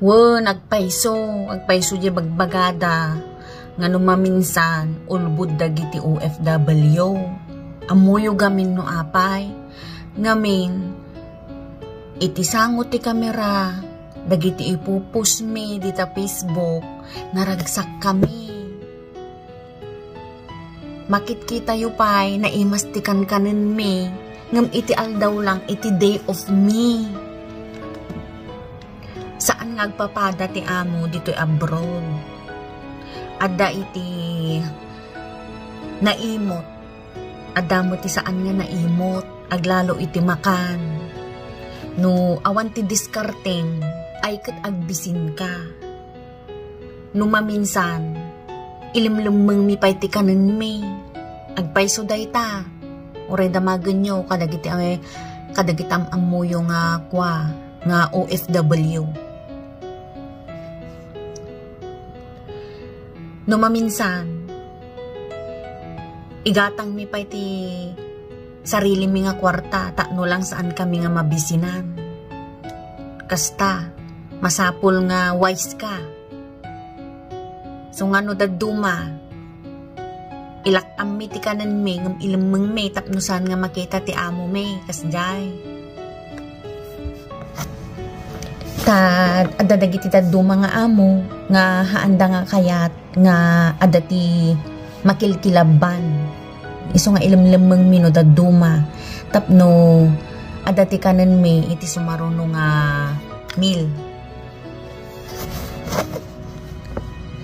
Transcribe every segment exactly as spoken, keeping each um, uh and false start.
Wen, agpayso, agpayso diay bagbagada nga no maminsan, ulbod dagiti O F W. Ammoyo gamin no apay. Ngamin, iti sango ti kamera, dagiti ipupostmi dita Facebook, naragsakkami. Makitkitayo pay, naimas ti kankanenmi, ngem iti aldaw lang iti day off mi. Saan nga agpapada ti amo ditoy abroad. Adda iti naimot, adda met ti saan nga naimot, aglalo iti makan. No awan ti diskartem, ay ket agbisinka. No maminsan, ilemlemmengmi pay ti kanenmi. Agpayso dayta. Uray damagenyo kadagiti, eh, kadagiti am-ammoyo nga kua, nga O F W. No maminsan, igatangmi pay ti sarilimi nga kuarta tapno lang saankami nga mabisinan. Kasta, masapul nga wise ka. So nga no dadduma, ilak-ammi ti kanenmi ngem ilemmengmi tapno saan nga makita ti amomi, kasdiay. Ta adda dagiti dadduma nga amo nga haanda nga kayat nga adda ti makilkilabban. Isu nga ilemlemmengmi no dadduma tapno adda ti kanenmi iti sumaruno nga meal.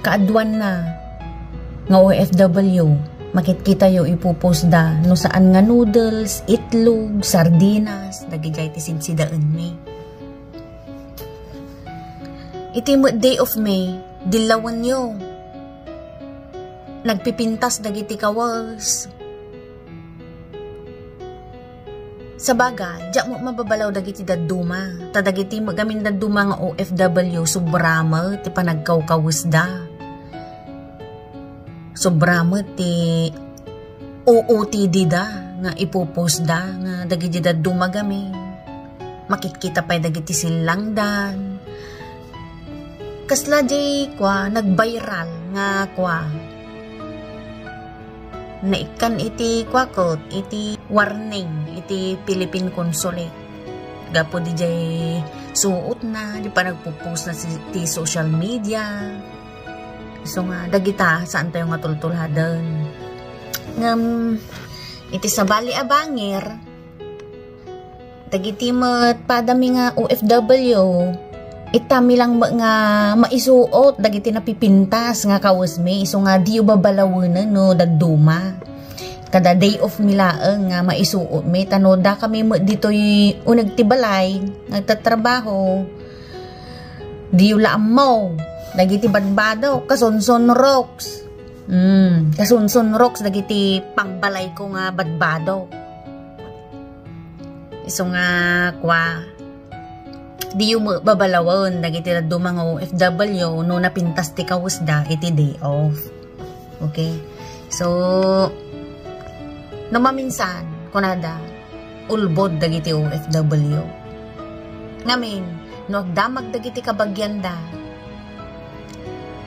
Kaaduanna nga O F W, makitkitayo ipupostda no saan nga noodles, itlog, sardinas, dagidiay ti sidsidaenmi. Iti met day off mi, dillawenyo. Nagpipintas dagiti kawes. Sabagay, diak met mababalaw dagiti dadduma. Ta dagiti met gamin dadduma nga O F W, sobra met ti panagkawkawesda. Sobra met ti O O T D da nga ipupostda nga dagiti dadduma gamin. Makitkita pay dagiti sillangdan. Kasla di kua, nag-viral nga kua. Naikkan iti kua ket, iti warning, iti Philippine Consulate. Gapu didiay suotna, di panagpupostna si, ti social media. So nga, dagita, saantayo nga tultulhaden. Ngem, iti sabali a bangir, dagiti met padami nga O F W, itami lang met nga maisuot dagiti napipintas nga kawesmi, isu nga diyo babalawenen no dadduma. Kada day off mi laeng nga maisuotmi, ta no dakami met ditoy uneg ti balay, nagtatrabaho, diyo la ammo, dagiti badbadok, kasunsunroks. Mm, kasunsunroks dagiti pangbalayko nga badbadok. Isu nga kua, diyo met babalawen dagiti dadduma nga O F W no napintas ti kawesda iti day off. Okay? So, no maminsan, kunada, ulbod dagiti O F W. Ngamin, no agdamag dagiti kabagianda,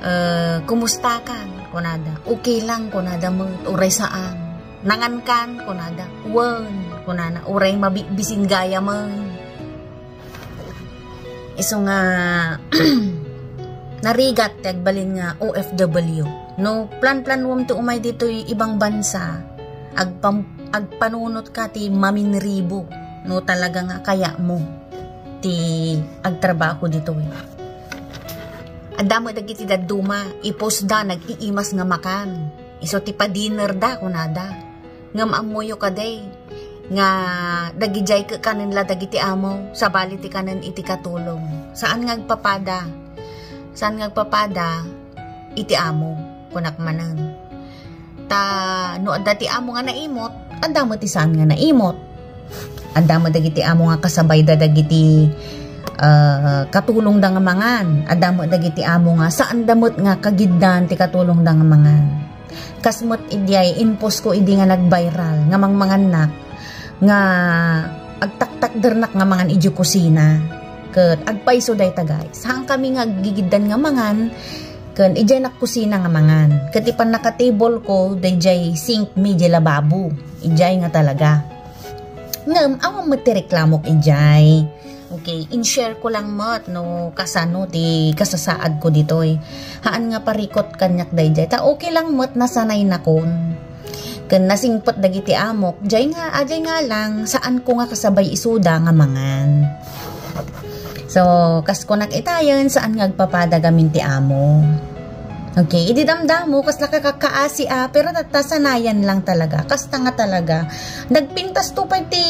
eh, "Kumusta kan?" kunada. "Okay lang," kunada met, uray saan. "Nangan kan?" kunada. "Wen," kunana, uray mabikbisin gayamen. Isu nga narigat ti agbalin nga O F W. No plan-planuem ti umay ditoy ibang bansa, agpam-, agpanunot ka ti maminribo no talaga nga kayatmo ti agtrabaho ditoy. Adda met dagiti dadduma, ipostda, nag-iimas nga makan. Isu ti pa-dinner da, kunada. Ngem ammoyo kadi nga dagidiay ket kanen la dagiti amo, sabali ti kanen iti katulong. Saan nga agpapada, saan nga agpapada iti amo, kunak manen. Ta no adda ti amo nga naimot, adda met ti saan nga naimot. Adda met dagiti amo nga kasabayda dagiti, ah, katulongda nga mangan. Adda met dagiti amo nga saanda met nga kagiddan ti katulongda nga mangan. Kas met idiay inpost ko idi nga nag-viral nga mangmangannak nga agtaktakdernak nga mangan idiay kusina. Ket agpayso dayta, guys. Haan kami nga aggigiddan nga mangan, ken idiay nakkusina nga mangan. Ket ti pannakatable ko, daydiay sink mi, idiay lababo. Idiay nga talaga. Ngem, awan met ti reklamok idiay. Okay, in-share ko lang met no kasano ti kasasaad ko ditoy. Haan nga parikot kaniak daydiay. Ta okay lang met, nasanay nakon. Ken nasingpet dagiti amok, jay nga, ajay nga lang, saan ko nga kasabay isuda nga mangan. So, kas kunak itayen, saan nga agpapada gamin ti amo. Okay, idi damdamo, kasla kakakaasi a, pero tatta sanayan lang talaga. Kasta nga talaga. Nagpintas to pay ti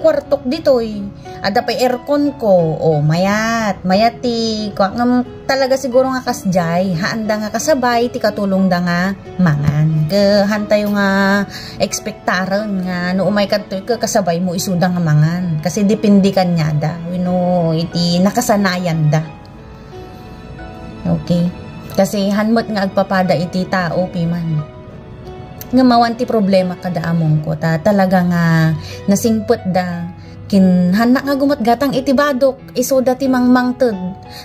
kwartok ditoy. Adda pay aircon ko. O, mayat. Mayat ti, kua-, ngem talaga siguro nga kasjay. Haanda nga kasabay, ti katulongda nga mangan. Ke, hantayo nga expectaren nga no umay kadtoy ke kasabay mo isuda nga mangan. Kasi depende kaniada. Wenno iti nakasanayanda. Okay? Kasi han met nga agpapada iti tao, piman. Ngem awan ti problema kada amongko, ta talaga nga nasingpetda, kin-, hannak nga gumatgatang iti badok, isuda ti mangmangted,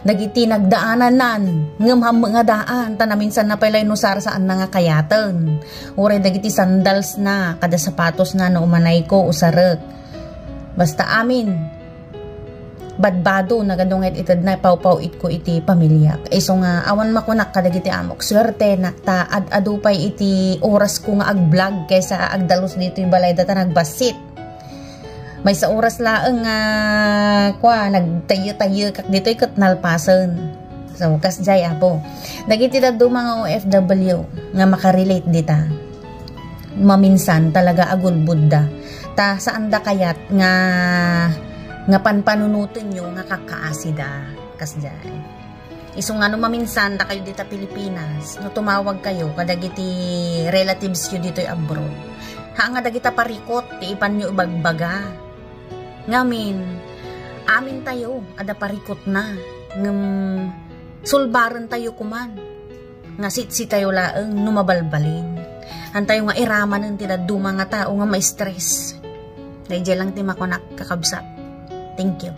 dagiti nagdaananan, ngem han met nga daan, ta naminsan na pay la inusar, saan na nga kayaten. Uray dagiti sandals na, kada sapatos na, no umanay ko, usarek. Basta amin, badbado, nagadu nga it-, ited na, pawpaw-it ko iti pamiliak. Isu nga, awan makunak kadagiti amok, suertenak, ta ad-adu pay iti oras ko nga ag-vlog kaysa agdalus ditoy balay data nagbassit. Maysa oras laeng nga, kua, nagtayo-tayo kak ditoy ket nalpasen. So, kasjay, apo. Dagiti dadduma nga O F W nga makarelate dita. Maminsan talaga agulbodda. Ta saanda kayat nga, nga panpanunotenyo nga kakaasida. Kasjay. Isu nga no maminsan dakayo dita Pilipinas, no tumawag kayo kadagiti relatives yo ditoy abroad. Ha nga dagita parikot ti ipanyo ibagbaga. Ngamin, amin tayo, ada parikot na. Ngem, sulbaren tayo kuman. Nga sitsi tayo laeng no mabalbalin. Hantayo nga iramanen ti dadduma nga tao nga ma-stress. Daydiay lang ti makunak, kakabsat. Thank you.